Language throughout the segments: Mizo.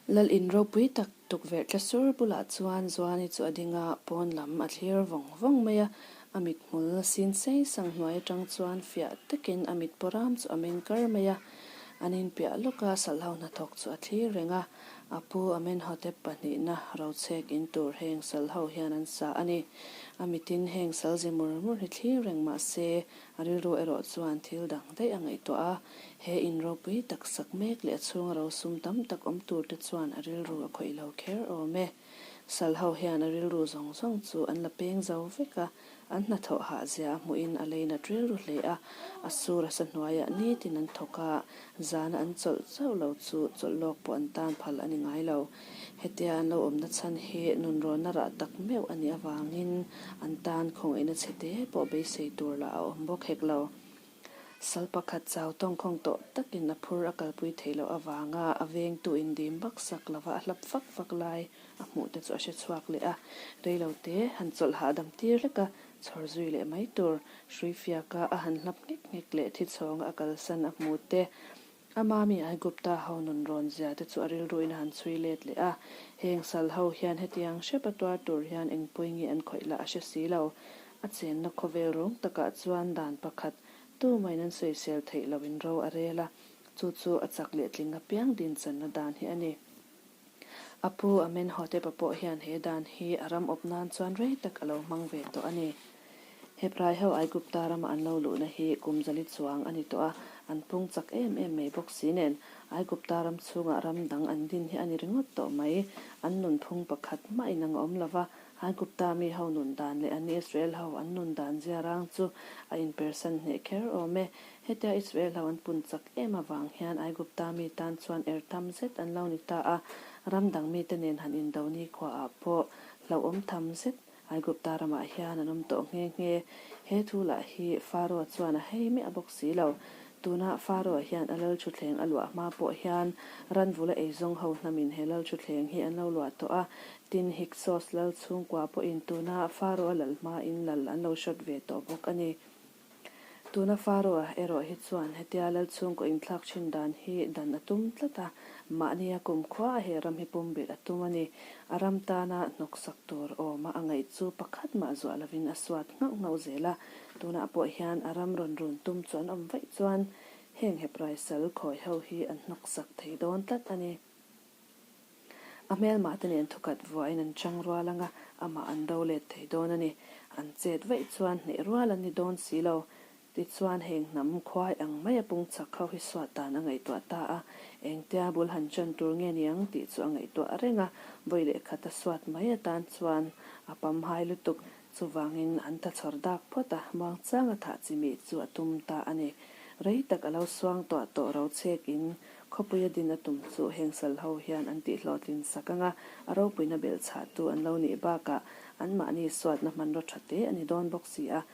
Lal in ropui tak tukverh tla sur bulah chuan Zuani chu a ding a, pawn lam a thlir vawng vawng mai a. A mithmul sin sei sang hnuai atang chuan fiah takin a mit pawram chu a meng kar mai a. An inpiah lawka salho hnathawk chu a thlir reng a. A pu Amenhotep pahnihna rochek in tur heng sal ho hian an sa a ni. A mitin heng sal zi mur mur hi thlir reng mah se, a rilru erawh chuan thil dang daih a ngaihtuah a. He in ropui tak sak mek leh a chhunga rosum tam tak awm tur te chuan a rilru a khawih lo kher awm e. Sal ho hian a rilru zawng zawng chu an la peng zo vek a, an hnathawh hah zia a hmuhin a leinat rilru hle a, a sur a sa hnuaiah nitin an thawk a, zana an chawlh chauh lo chu chawlh lawk pawh an tan phal a ni ngai lo. Hetia an lo awmna chhan hi nunrawnna rah tak meuh a nih avangin an tan khawngaihna chhe te pawh beisei tur lah a awm bawk hek lo. Sal pakhat chau tawngkhawng tawh takin a phur a kalpui theih loh avanga a vengtu indim vak sak lova a hlap fak fak lai a hmuh te chu a hre chhuak leh a, reilo te han chawlh hahdam tir hlek a, chhawr zui leh mai tur hrui fiaka a han hlap nghek nghek leh thi chhawnga a kalsan a hmu te, a mami Aigupta ho nun rawn zia te chu a rilruin a han chhui let leh a, heng sal ho hian hetiang hrep a tuar tur hian engpui nge an khawih lah a hre si lo. A chenna khawvel rung takah chuan dan pakhat tumain an sawisel theih loin ro a rel a, chu chu a chak leh tling apiang din channa dan hi a ni. A pu Amenhotep-a pawh hian he dan hi a ram awp nan chuan rei tak a lo hmang ve tawh a ni. Hebrai ho Aigupta rama an lo luhna hi kum zali chuang a ni tawh a, an pung chak em em mai bawk si nen Aigupta ram chhungah ram dang an din hi a ni ringawt tawh mai. An nunphung pakhat mah inang a awm lo va, Aigupta mi ho nun dan leh an Israel ho an nun dan zia rang chu a inpersan hneh kher awm e. Hetia Israel ho an pun chak em avang hian Aigupta mi tan chuan er tam zet an lo ni ta a, ram dang mite nen han indo nikhuaah pawh hlauhawm tham zet Aigupta ramah hian an awm tawh nghe nghe. He thu lah hi Pharaoh chuan a hei miah bawk si lo. Tuna Pharaoh hian a lal thuthleng a luah hma pawh hian ranvula eizawng ho hnamin he lal thuthleng hi an lo luah tawh a, tin Hyksos lal chhungkua pawhin tuna Pharaoh a lal hmain lal an lo hrawt ve tawh bawk a ni. Tuna Pharaoh erawh hi chuan hetia lal chhungkaw inthlak thin dan hi dan a tum tlat a, mahnia kumkhua a he ram hi pumbilh a tum a ni. A ram tana hnawksak tur awma a ngaih chu pakhat mah zuah lovin a suat nghauh nghauh zel a, Tunah pawh hian a ram rawn run tum chu an awm vaih chuan heng Hebrai sal khawi ho hi an hnawksak thei dawn tlat a ni. A hmelmah te nen thukhat vuahin an chang rual anga amah an do let thei dawn a ni. An chet vaih chuan hneh rual an ni dawn si lo. Tichuan heng hnam khuai ang mai a pung chak ho hi suat dan a ngaihtuah ta a, engtia bul han chan tur nge niang tih chu a ngaihtuah reng a, vawi leh khat a suat mai atan chuan a pamhai lutuk. Chuvangin an ta chhawr dak phawt a, muangchang a thah chimih chu a tum ta a ni. Rei tak a lo suang tuah tawh ro chek in khawpui a din a tum chu heng sal ho hian an tih hlawhtlin sak ang a, a ropuina belh chhah tu an lo nih bakah anmahni suatna hmanraw tha te a ni dawn bawk si a.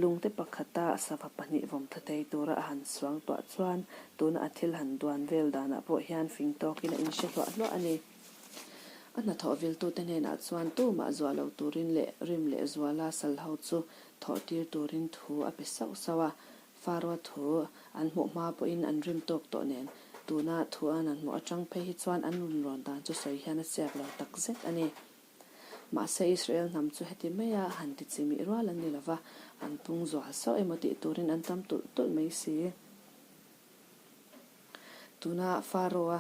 Lungte pakhata sava pahnih vawm tha thei tura a han suang tuah chuan tuna a thil han duan vel danah pawh hian fing tawkin a inhre hluah hluah a ni. A hnathawh viltute hnenah chuan tumah zuah lo turin leh rim leh zuala sal ho chu thawh tir turin thu a pe sauh sauh a. Faroa thu an hmuh hma pawhin an rim tawk tawh nen tuna thu an han hmuh atang phei hi chuan an run rawn dan chu sawi hian a siak lo tak zet a ni. Mahse Israel hnam chu heti maia han ti chimih rual an ni lova, an pung zual sauh emaw tih turin an tam tulh tulh mai si. Tuna Faroa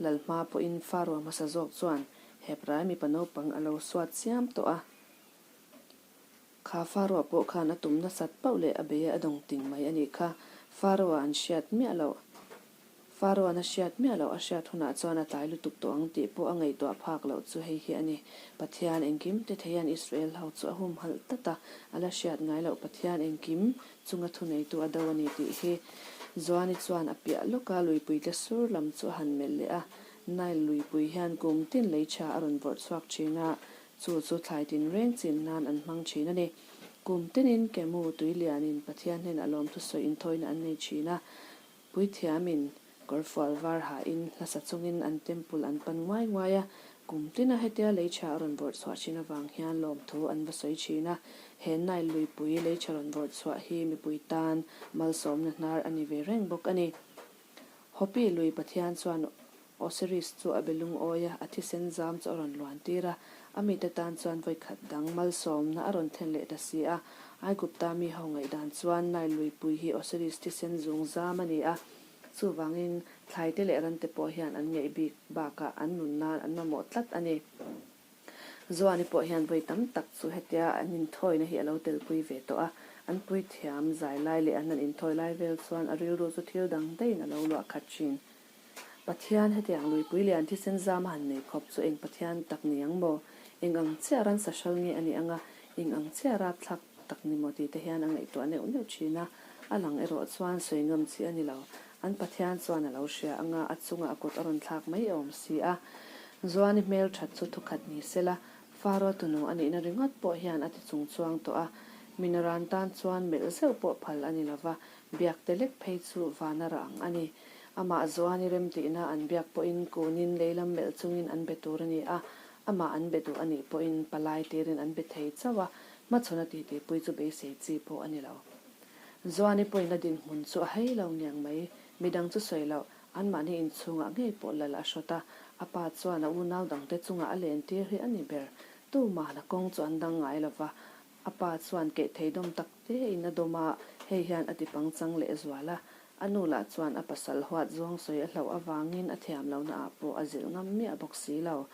lal hma pawhin Faroa hmasa zawk chuan Hebrai mipa naupang a lo suat siam tawh a. Kha Faroa pawh khan a tum nasat pauh leh a bei a dawng ting mai a nih kha. Faroa an hriat miah loh. Faroa'n a hriat miah loh a hriat hunah chuan a tlai lutuk tawh ang tih pawh a ngaihtuah phak loh chu hei hi a ni. Pathian engkim te theian Israel ho chu a humhalh tlat a, a la hriat ngai loh Pathian engkim chunga thuneitu a do a ni tih hi Zuani chuan a piah lawka luipui tle sur lam chu a han melh leh a. Nile luipui hian kum tin lei tha a rawn vawrh chhuak thin a, chu chu thlai tin reng chin nan an hmang thin a ni. Kum tinin Kemu tui lianin Pathian hnenah lawmthusawi inthawina an nei thin a, Puithiamin kawrfual var hain hlasa chungin an temple an pan nguai nguai a, kum tina hetia leichha a rawn vawrh chhuah thin avang hian lawmthu an va sawi thin a. He Nile luipui leichha rawn vawrh chhuah hi mipui tan malsawmna hnar a ni ve reng bawk a ni. Hopi lui Pathian chuan. Osiris chu a be lungawi a, a thisen zam chu a rawn luan tir a. A mite tan chuan vawikhat dang malsawmna a rawn thlen leh ta si a. Aigupta mi ho ngaihdan chuan Nile luipui hi Osiris thisen zung zam a ni a. Chuvangin thlaite leh rante pawh hian an ngeih bik bakah an nun nan an mamawh tlat a ni. Zuani pawh hian vawi tam tak chu hetia an inthawina hi a lo telpui ve tawh a, an puithiam zai lai leh an han inthawi lai vel chuan a rilru chu thil dang daihin a lo luah khat thin. Pathian hetiang luipui lian thisen zam a han nei khawp chu eng Pathian tak ni ang maw? Eng ang chiah ransa hral nge a nih anga eng ang chiah rapthlak tak ni maw tih te hian a ngaihtuah neuh neuh thin a, a lang erawh chuan sawi ngam chi a ni lo. An Pathian chuan a lo hria anga a chungah a kut a rawn thlak mai awm si a. Zuani hmel that chu thukhat ni sela, Faro tunu a nihna ringawt pawh hian a ti chung chuang tawh a. Minaran tan chuan melh zeuh pawh phal a ni lova, biak te lek phei chu vana rah ang a ni. Amah Zuani remtihna an biak pawhin kunin leilam melh chungin an be tur a ni a, amah an be duh a nih pawhin palai tirin an be thei chauh a, hmachhawn a titipui chu beisei chi pawh a ni lo. Zuani pawhin a dinhmun chu a hei lo ngiang mai, midang chu sawi loh, anmahni inchhungah ngei pawh lal a hrawt a, a pa chuan a unau dangte chungah a lentir hi a ni ber. Tumah a kawng chu an dang ngai lo va, a pa chuan keh thei dawm tak tein a dawm a, hei hian a ti pangchang leh zual a, a nu lah chuan a pasal huat zawng sawi a hlauh avangin a thiam lohna ah pawh a zilh ngam miah bawk si lo,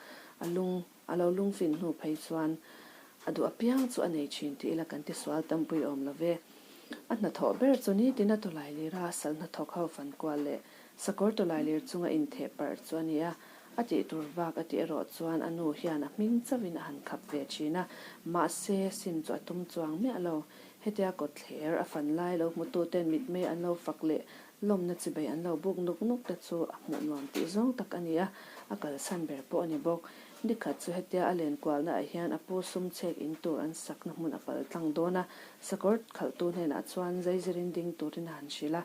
a lung. A lo lungfin hnu phei chuan a duh apiang chu a nei thin tih ila kan tisual tampui awm lo ve. A hnathawh ber chu nitin a tawlailir a, sal hnathawk ho fan kual leh sakawr tawlailir chunga intheh parh chu a ni a. A tih tur vak a tih erawh chuan a nu hian a hming chauhin a han khap ve thin a, mahse sim chu a tum chuang miah lo. Hetia kawtthler a fan lai lo hmututen mitmei an lo fak leh lawmna chibei an lo buk nuk nuk te chu a hmuh nuam tih zawng tak a ni a, a kalsan ber pawh a ni bawk. Nikhat chu hetia a len kualna ah hian a pu sum chhek in tur an sakna hmun a pal tlang dawn a, sakawr khalhtu hnenah chuan zeizirin ding turin a han hrilh a.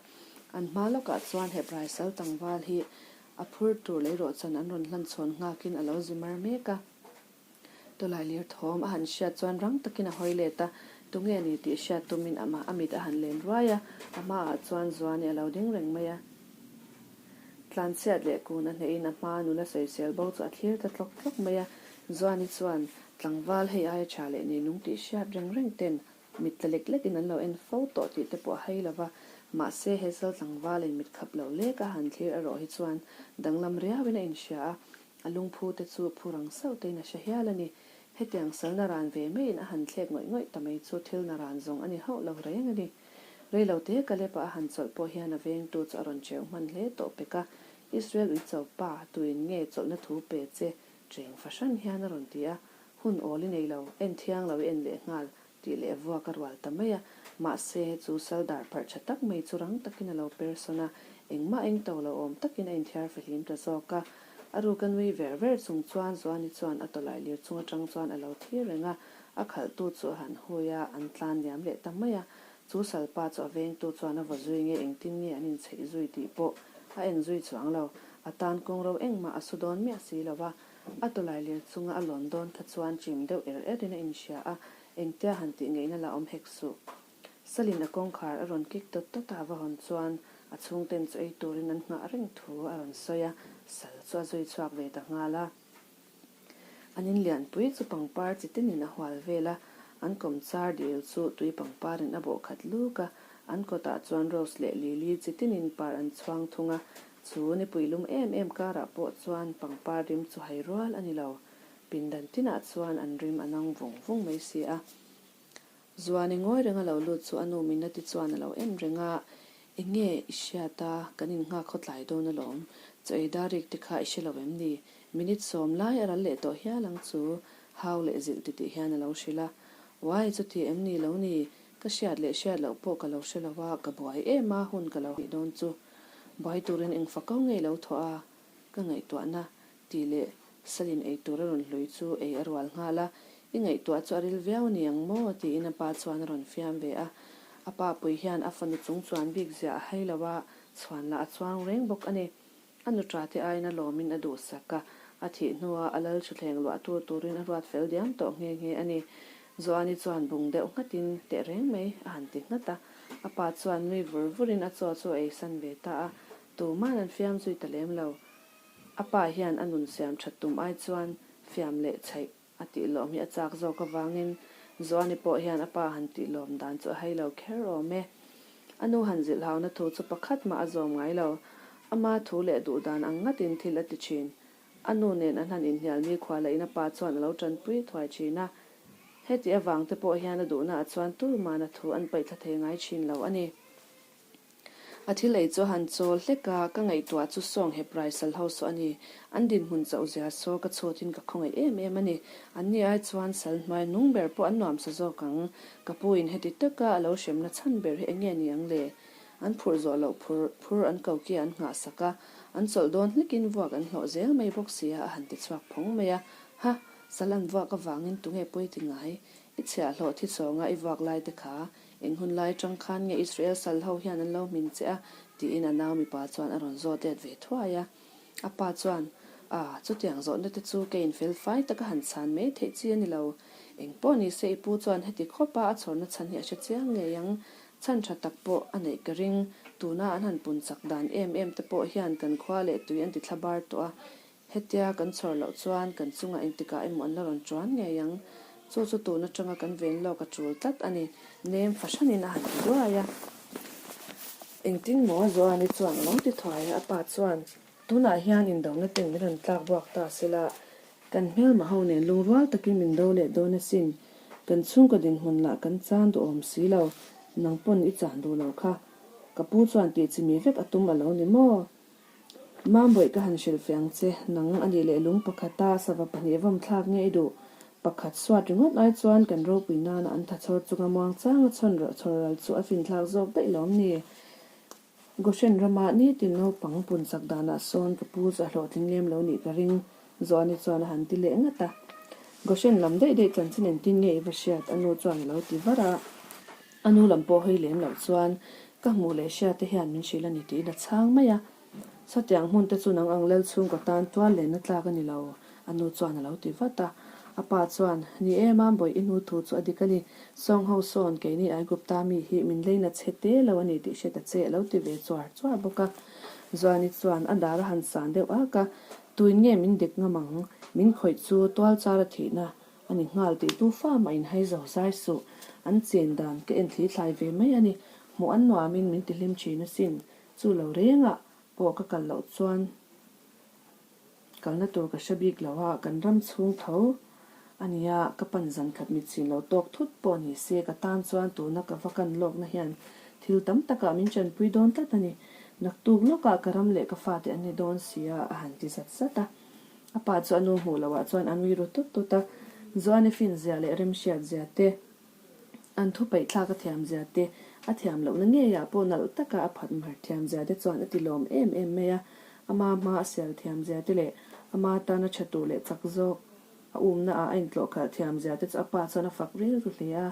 An hma lawkah chuan Hebrai sal tlangval hi a phur tur leirawhchan an rawn hlan chhawn nghakin a lo zi mar mek a. Tawlai lir thawm a han hriat chuan rang takin a hawi let a, tunge a ni tih hriat tumin amah a mit a han len ruai a, a hmaah chuan Zuani a lo ding reng mai a. Tlanchhiat leh kun a hnehin a hmaa nula sawisel bo chu a thlir ta tlawk tlawk mai a, Zuani chuan tlangval hei aia tha leh nei nung tih hriat reng reng ten mit tla lek lekin an lo en fo tawh tih te pawh a hai lo va, mahse he sal tlangvalin mit khap lo lek a han thlir erawh hi chuan danglam riauin a inhria a, A lungphu te chu phu rang sauh tein a hre hial a ni. Hetiang salna ran ve maiin a han thlek ngawih ngawih ta mai chu thil na ran zawng a ni hauh lo reng a ni. Reilo te Kalep-a a han chawlh pawh hian a vengtu chu a rawn cheu hman hle tawh pek a, Israel uicho pa, tuin nge chawlhna thu pe che cheng fahran hian a rawn ti a, hun awl i nei lo, en thiang lo i en leh nghal, Tih leh vuak a rual ta mai a, mahse, chu sal dar pharh tha tak mai chu rang takin a lo per sawn a, engmah eng to lo awm takin a inthiar fihlim ta zawk a. A ruk a nui ver ver chung chuan Zuani chuan a tawlai lir chung atang chuan a lo thlir reng a, a khalhtu chu a han hui a, an tlan liam leh ta mai a. Chu sal pa chu a vengtu chuan a vaw zui nge engtin nge an inchheih zui tih pawh a en zui chuang lo, a tan kawngro engmah a su dawn miah si lo va. A tawlai lir chunga a lawn dawn kha chuan chim deuh er erin a inhria a, engtia han tih ngeihna la awm hek suh. Salin a kawngkhar a rawn kik tawt tawt a, a va hawn chuan a chhungten chu ei turin an nghah reng thu a rawn sawi a, sal chu a zui chhuak ve ta nghal a. An in lianpui chu pangpar chi tinin a hual vel a, an kawmchar dil chu tui pangparin a bawh khat luk a, an kawtah chuan rose leh lily chi tinin par an chhuang thung a, Chu nipui lum em em karah pawh chuan pangpar rim chu hai rual a ni lo. Pindan tinah chuan an rim a nang vung vung mai si a. Zuani ngawi renga lo lut chu a nu Minati chuan a lo en reng a, Eng nge i hriat a, kan innghak khaw tlai dawn alawm. Chaw ei dar rik te kha i hre lo em ni? Minute sawm lai a ral leh tawh hial ang chu, hau leh zilh titih hian a lo hrilh a. Uai, chuti em ni lo ni? Ka hriat leh hriat loh pawh ka lo hre lo a, ka buai em a, hun ka lo hnih dawn chu. Buai turin eng fako ngei lo thawh a, ka ngaihtuahna tih leh Salin ei tur a rawn hlui chu ei a rual nghal a, I ngaihtuah chu a ril viau a ni ang maw? tiin a pa chuan a rawn fiam ve a. A pa pui hian a fanu chung chuan bik ziah a hai lo a, chhuan lah a chuang reng bawk a ni. A nuṭa te aiin a lawmin a duhsak a, a thih hnua a lal ṭhuthleng luah tur turin a ruat fel diam tawh nghe nghe a ni. Joani chuan bung deuh nghatin teh reng mai a han ti nghat a, a pa chuan nui vur vurin a chaw chu a eisan ve ta a, tuman an fiam zui ta lem lo. A pa hian a nun siam that tum ai chuan fiam leh chhaih a tih lawm hi a chak zawk avangin Zuani pawh hian a pa han tih lawm dan chu a hei lo kher awm e. A nu han zilh hauna thu chu pakhat mah a zawm ngai lo. Ama thu leh duh dan ang ngatin thil a ti thin. A nu nen an han inhnial mi khua lahin a pa chuan a lo tanpui thuai thin a. Heti avang te pawh hian a duhnaah chuan tuman a thu an paihthla thei ngai thin lo a ni. A thil ei chu a han chawl hlek a, ka ngaihtuah chu sawng hep rai sal ho saw a ni. An dinhmun chauh zia saw ka chhutin ka khawngaih em em a ni. An ni ai chuan sal hnuai nung ber pawh an nuamsa zawk ang. Ka pu in heti taka a lo hremna chhan ber hi eng nge ni ang le? An phurh zawh loh phur phur an kokia an nghah sak a, an chawlh dawn hlekin vuak an hlawh zel mai bawk sia a han ti chhuak phawng mai a. Ha! Sal an vuak avangin tunge pawi ti ngai? I chhiahhlawh thi chawnga i vuak lai te kha Eng hun lai atang khan nge Israel sal ho hian an lo hmin che a? tiin a nau mipa chuan a rawn zawt let ve thuai a. A pa chuan, A, chutiang zawhna te chu keiin fel fai taka han chhan mai theih chi a ni lo. Eng pawh ni se i pu chuan heti khawpa a chhawrna chhan hi a hre chiang ngei ang. Chhan tha tak pawh a neih ka ring. Tuna an han pun chak dan em em te pawh hian kan khua leh tui an ti thla bar tawh a. Hetia kan chhawr loh chuan kan chungah engtikah emaw an la rawn chuan ngei ang. Chu chu tun atanga kan ven lawk a tul tlat a ni. Nem fahranin a han ti duai a. Engtin maw Joani chuan a lo ti thuai a, a pa chuan, Tunah hian indona ten min rawn tlak buak ta sela, kan hmelma ho nen lungrual takin min do leh dawn asin. Kan chhungkaw dinhmun lah kan chan duhawm si lo, nang pawn i chan duh lo kha. Ka pu chuan tih chimi vek a tum a lo ni maw? Mambawi ka han hrilh feh ang che, nang a nih leh lung pakhata sava pahnih vawm thlak nge i duh? Pakhat suat ringawt ai chuan kan ropui nana an tha chhawr chunga muang changa chhawn rawh chhawr ral chu a fin thlak zawk daih lawm ni? Goshen rama nitin naupang pun chak danah sawn ka pu chu a hlawhtling lem lo nih ka ring, Zawhni chuan a han ti leh ngat a. Goshen lam daih daih chanchin engtin nge i va hriat? A nu chuan a lo ti var a. A nu lam pawh hawi lem loh chuan ka hmuh leh hria te hian min hrilh a ni tiin a chhang mai a. Sawtiang hmun te chu nang ang lal chhungkaw tan tual lenna tlak a ni lo, a nu chuan a lo ti vat a. A pa chuan, Ni e, Mambawi i nu thu chu a dik a ni. Sawng ho sawn keini Aigupta mi hi min leina chhe te lo a ni tih hre ta che a lo ti ve chuar chuar bawk a. Zuani chuan a dar a han san deuh ak a, Tuin nge min dik ngam ang? Min khawih chu tual char a thihna A ni nghal tih tu fa mah in hai zo zai suh. An chen dan ka en thli thlai ve mai a ni. Hmuh an nuamin min ti hlim thin asin. Chu lo rengah pawh ka kal loh chuan kalna tur ka hre bik lo a, kan ram chhung tho a nia, ka pan zan khat mit chin lo tawk thut pawh ni se ka tan chuan tuna ka va kan lawkna hian thil tam takah min chanpui dawn tlat a ni. Naktuk lawkah ka ram leh ka fate an ni dawn sia a han ti zat zat a. A pa chu a nu hmuh loh ah chuan a nui ru tut tut a, Zuani fin zia leh remhriat zia te, an thu paih thlak a thiam zia te, a thiam lohna ngei ah pawh nalh taka a phat mar thiam zia te chuan a ti lawm em em mai a, ama hma a sial thiam zia te leh ama tana tha tur leh chak zawk a umna ah a intlawh khalh thiam zia te chu a pa chuan a fak rilru hle a.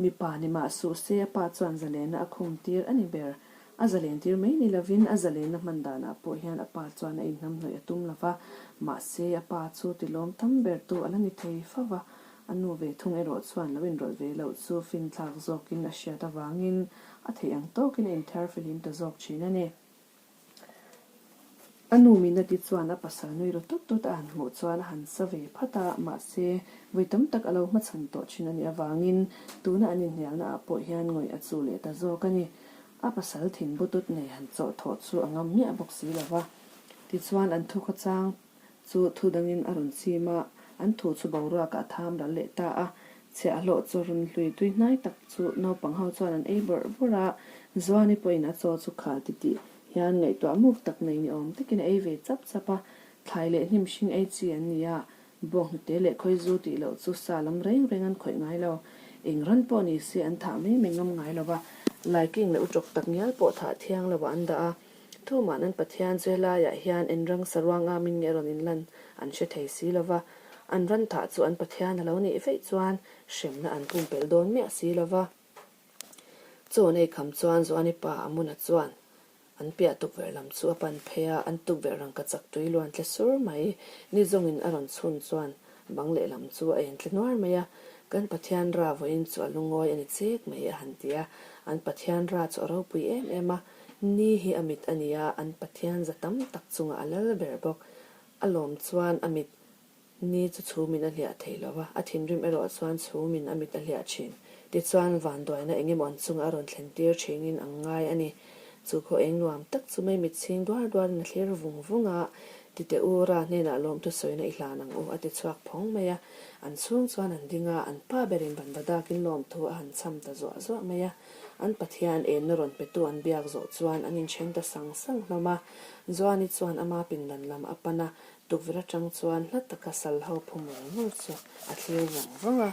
Mipa ni mah suh se a pa chuan zalenna a khum tir a ni ber. A zalen tir mai ni lovin a zalenna hman danah pawh hian a pa chuan a inhnamhnawih a tum lova, mahse a pa chu tilawm tam ber tu a la ni thei fo va, a nu ve thung erawh chuan lo inrawlh ve loh chu finthlak zawkin a hriat avangin a theih ang tawkin a inther fihlim ta zawk thin a ni. A nu Minati chuan a pasal nui ru tut tut a han hmuh chuan a han sa ve phat a, mahse, vawi tam tak a lo hmachhan tawh thin a nih avangin tuna an inhnialna ah pawh hian ngawih a chuh leh ta zawk a ni. A pasal thin butut nei han chawh thawh chu a ngam miah bawk si lo va. Tichuan an thu khawchang Chu thu dangin a rawn chim a, an thu chu boruakah a tham ral leh ta a. Chhiahhlawh chaw run hlui tui hnai tak chu naupang ho chuan an ei bawrh bawrh a, Zuani pawhin a chaw chu khal titih hian ngaihtuah muk tak nei ni awm takin a ei ve chap chap a. Thlai leh hnim hring ei chi an ni a, bawnghnute leh khawizu tih loh chu sa lam reng reng an khawih ngai lo. Eng ran pawh ni se an thah mai mai ngam ngai lo va, laiking leh uṭawk tak ngial pawh thah thiang lo ah an dah a. Thuman an Pathian chu helaiah hian en rang saruang amin nge rawn inlan an hre thei si lo va, an ran thah chu an Pathian a lo nih veih chuan hremna an pumpelh dawn miah si lo va. Chaw an ei kham chuan Zuani pa Amuna chuan an piah tukverh lam chu a pan phei a, an tukverh rangkachak tui luan tle sur mai ni zawngin a rawn chhun chuan bang lehlam chu a en tle nuar mai a, Kan Pathian ra vawiin chu a lungawi a ni chek mai a han ti a, an Pathian ra chu a ropui em em a, Ni hi a mit a ni a, an Pathian za tam tak chungah a lal ber bawk. A lawm chuan a mit ni chu chhumin a hliah thei lo va, a thinrim erawh chuan chhumin a mit a hliah thin. Tichuan, vanduaina eng emaw an chunga a rawn thlen tir thinin ang ngai a ni. Chu khaw eng nuam tak chu mei mit chhing duar duarin a thlir vung vung a, Tite u, Ra hnenah lawmthu sawina i hlan ang u, a ti chhuak phawng mai a. An chhung chuan an ding a, an pa berin banbadakin lawmthu a han cham ta zuah zuah mai a. An Pathian enna rawn petu an biak zawh chuan an inchen ta sang sang hlawm a. Joani chuan ama pindan lam a pan a, tukverh atang chuan hla taka sal ho phu mur mur chu a thlir vawng vawng a.